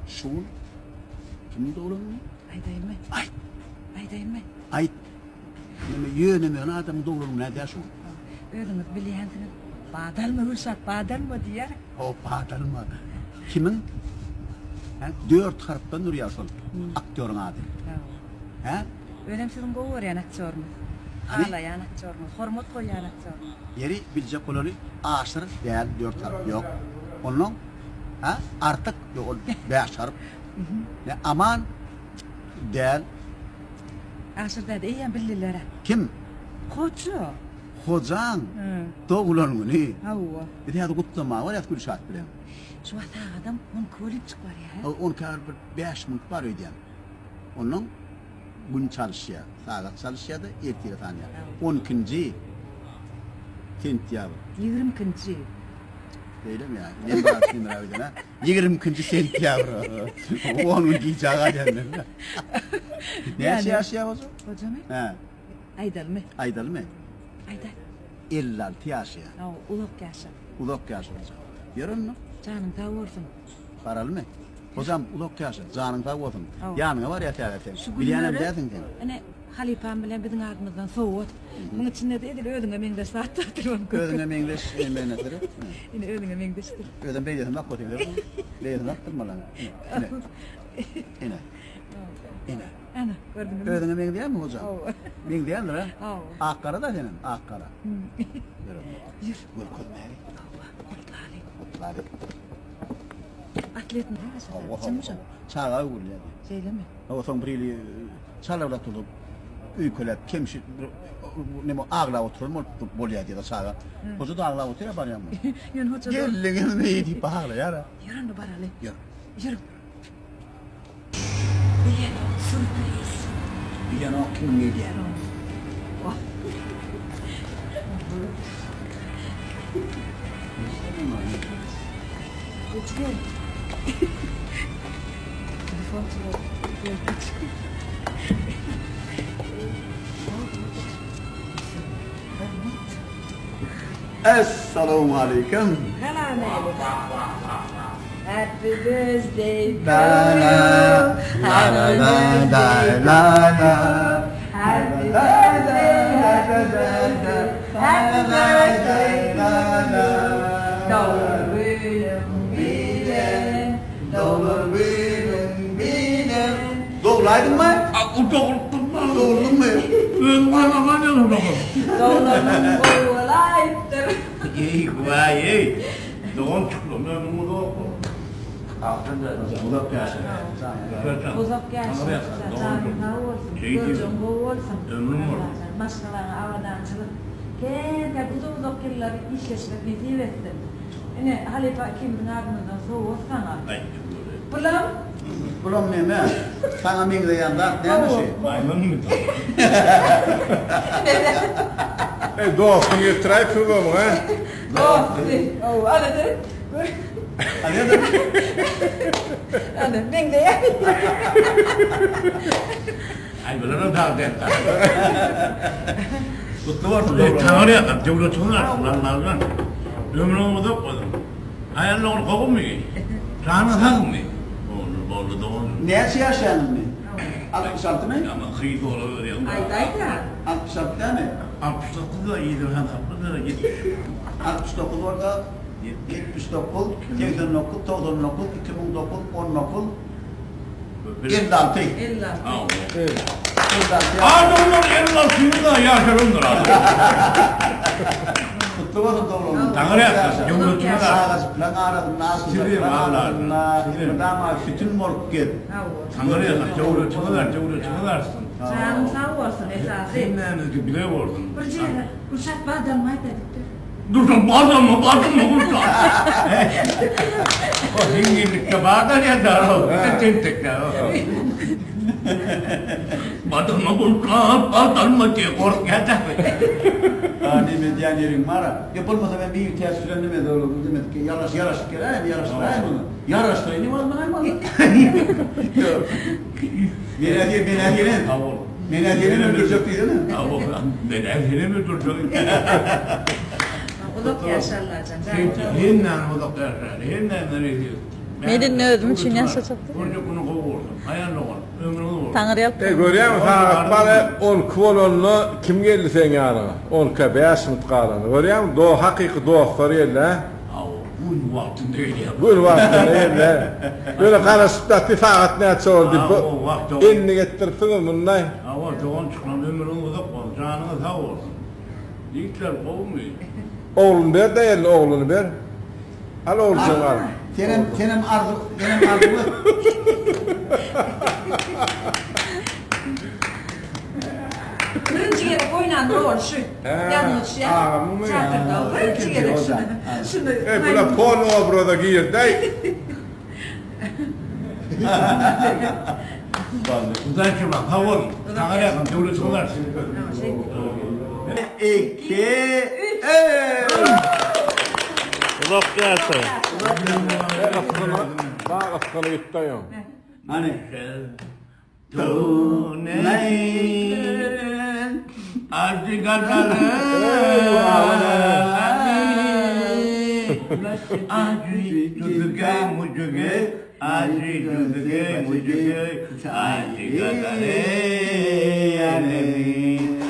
Şu gün kimiň doglan güni? Aýdaýynmy? Aýt. Aýdaýynmy? Aýt. Neme ýöne-möne adamyň doglan güni däl şu gün. Özüňiz bilýänsiňiz. Badalma Gülşat, badalma diýýär. Ho, badalma. Kimiň? Hä? Dört harpdan durýar şol aktýoryň ady. Hä? Özem siziň gowy görýän aktýoryňyz. Halaýan aktýoryňyz, hormat goýýan aktýoryňyz. Ýeri, biljek bolany Aşyr däl, dört harp ýok. Onnoň Hä? Artyk ýok, ol bäş harp. Ne Aman däl. Aşyr däde eýýäm bildiler-ä. Kim? Hoja. Hojaň doglan güni. Hawa. Biz häzir gutlamaga barýas Gülşat bilen. Şu wagt sagadam on iki bolupjyk barýa, hä? On ikä bir bäş minut bar öýdýän. Onnoň gün çalyşýar, sagat çalyşýar-da, ertire sanýar. On ikinji sentýabr. Ýigrimi ikinji. Beýlemi ýa? Men biraz kynrak öýdýän, hä? Ýigrimi ikinji sentýabr. On gün gijä galýan men. Näçe ýaşaýar hoja? Hojamy? Hä. Aýdalymy? Aýdalymy? Aýdaý. 56 ýaşaýar. Hawa, uzak ýaşa. Uzak ýaşa hoja. Ýör onda. Janyň sag bolsun. Baralymy? Hojam uzak ýaşa, janyň sag bolsun. Ýanyňa barýas häzir seň. Şu Bilýänem günlere dälsiň sen. ine halypam bilen biziň adymyzdan sowgat. Muň içinde-de edil özüňe meňzeş zat bardyr onuň. Özüňe meňzeş nemene seret. Ine özüňe meňzeşdir. Özem beýlesini bak otyr. Beýlesini bakdyrma lan. Ine. Ine. Ine. Ana, gördüňizmi? Özüňe meňzeýärmi hojam? Hawa. Meňzeýändir a? Hawa. Ak-gara-da senem, ak-gara. Ýör onda. Ýör. Görkezmäli. Hawa, gutlaly. Gutlaly. Atletmi? Hawa, hawa. Çaga öwrülýär. Şeýlemi? Hawa, soň bir hili çalabrak tutup, öýkeläp, kemşi bir neme aglap oturan bolup bolýar diýýär çaga. Hoja-da aglap otyr-a barýanmy? Ýöne hoja Geldiňizmi diýip aglaýar-a. Ýör onda baraly. Ýör. Ýör. Bilenok sürpriz. Bilenok kimiň gelýänini. Geç gel. Telefon çalar. Gel geç. Essalawmaleýkim. Salam aleýkum. Happy birthday to La you. la Happy la birthday to la you. la Happy birthday, happy birthday, happy birthday to you. Doglan günüň bilen, Doglan günüň bilen. Doglaýdyňmy? Dogulupdym. Doguldyňmy? Özüm gaýmaman ýaly dogul. Doglanyň gowy bolaýypdyr. Eý, waý-eý. Dogan çykdy, ömrüň uzak bolsun. Uzak ýaşa. Uzak ýaşa. Janyň sag bolsun. Görjegiň gowy bolsun. Ömrüň bolsun. Maşgalaňa abadançylyk. Kän-kän uzak-uzak ýyllar işleşmek nesip etsin. Ine, halypa ikimiziň adymyzdan sowgat saňa. Bulam. Bulam neme? Saňa meňzeýän zat näme şi? Maýmynmy? Eý dostuň getiräýipsiňiz onuň hä? Dosty. Hawa, ana seret. Gör. Ana, meňzeýär. Aý bularam sag däl. Gutly bolsun. Taňry ýalkasyn, döwletiňiz artsyn Allajan. Ömrüňiz uzak bolsun. Aýal dogry gowumy? Janyň sagmy? Boldy, boldy dogan. Näçe ýaşaýaň indi? 66 my? Ýaman gyz bolawerýäň. Aýdaýda. 66 dämi? 69 da ýygyr hasapla-da 70. 69 bolsa 79, 89, 99, 2009, 19, 56. 56. 56. Adamlar 56 ýylda ýaşarandyr adam. Gutly bolsun doglan. Taňry ýalkasyn, döwletine Çagajyklaryň arasynda, asudaklaryň arasynda mydama sütün bolup gez. Taňry ýalkasyn, döwletine bar, döwletine barsyn. Janyň sag bolsun esasy. Hemmämiziňki bile bolsun. Bir jere Gülşat badalma aýdaýdyk. Dursun badalma badalma Gülşat. O hiňňillikde badalýar da o tentekde. Badalma Gülşat badalma diýip gorkýar da. A neme diýen ýeriň bar-a. Ýa bolmasa men bir ters bilen neme demek ki ýaraş ýaraşyp geläýin ýaraşdyraýyn muny. Ýaraşdyraýyn diýip almaýyn muny. Ýok. Menä diýen menä diýen. Menä diýenem öldürjek diýsene. Menä senem öldürjek. Uzak ýaşa Allajan. Hemmäňiz uzak ýaşaň. Hemmäňize nesip etsin. Men indi özüm üçin ýaşajakdym. Görjek günüň gowy bolsun. Aýal dogan, ömrüň uzak bolsun. Taňry ýalkasyn. Eý görýäňmi sagat bary 12 bolanda kim geldi seň ýanyňa? 12-ä 5 minut galanda. Görýäňmi do hakyky dostlar geldi hä? Hawa, gün wagtynda gelýär. Gün wagtynda geldi. Ýöne garaşyp ýatdy sagat näçe boldy diýip. Hawa, wagt dogan. Endik etdiripsiňiz mundaý. Hawa, dogan çyklan ömrüň uzak bolsun, janyňyz sag bolsun. Ýigitler gowumy? Ogluny ber-de eline ogluny ber. Al oguljan al. Senem senem arzuw senem arzuw et. Birinji gezek oýnan rol şu. Ýadyňa düşýärmi? Agamyňmy? Teatrda birinji gezek şuny. Şuny. Eý bular polny obraza girdi-aý. Hudaý kömek, sag boluň. Saňa ýakyn döwletiňiz artsyn. Iki, üç. Uzak ýaşa. Bag ysgyny gitdi aýoň. Hany.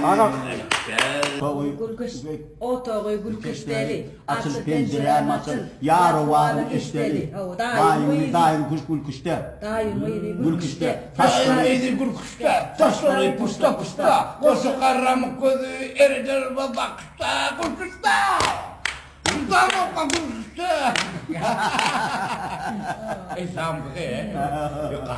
Aga. Otagy gül keşdeli. Açyl penjiräm açyl, ýar owazyn eşdeli. Daýyň daýyň kuş gül küşde. Daýyň gyzy gül küşde. Daýyň gyzy gül küşde. Saçlary puşta puşta. Goşa garramyk gözi ereder bakışda gül küşde. Gül küşde. Eý samsyk eý.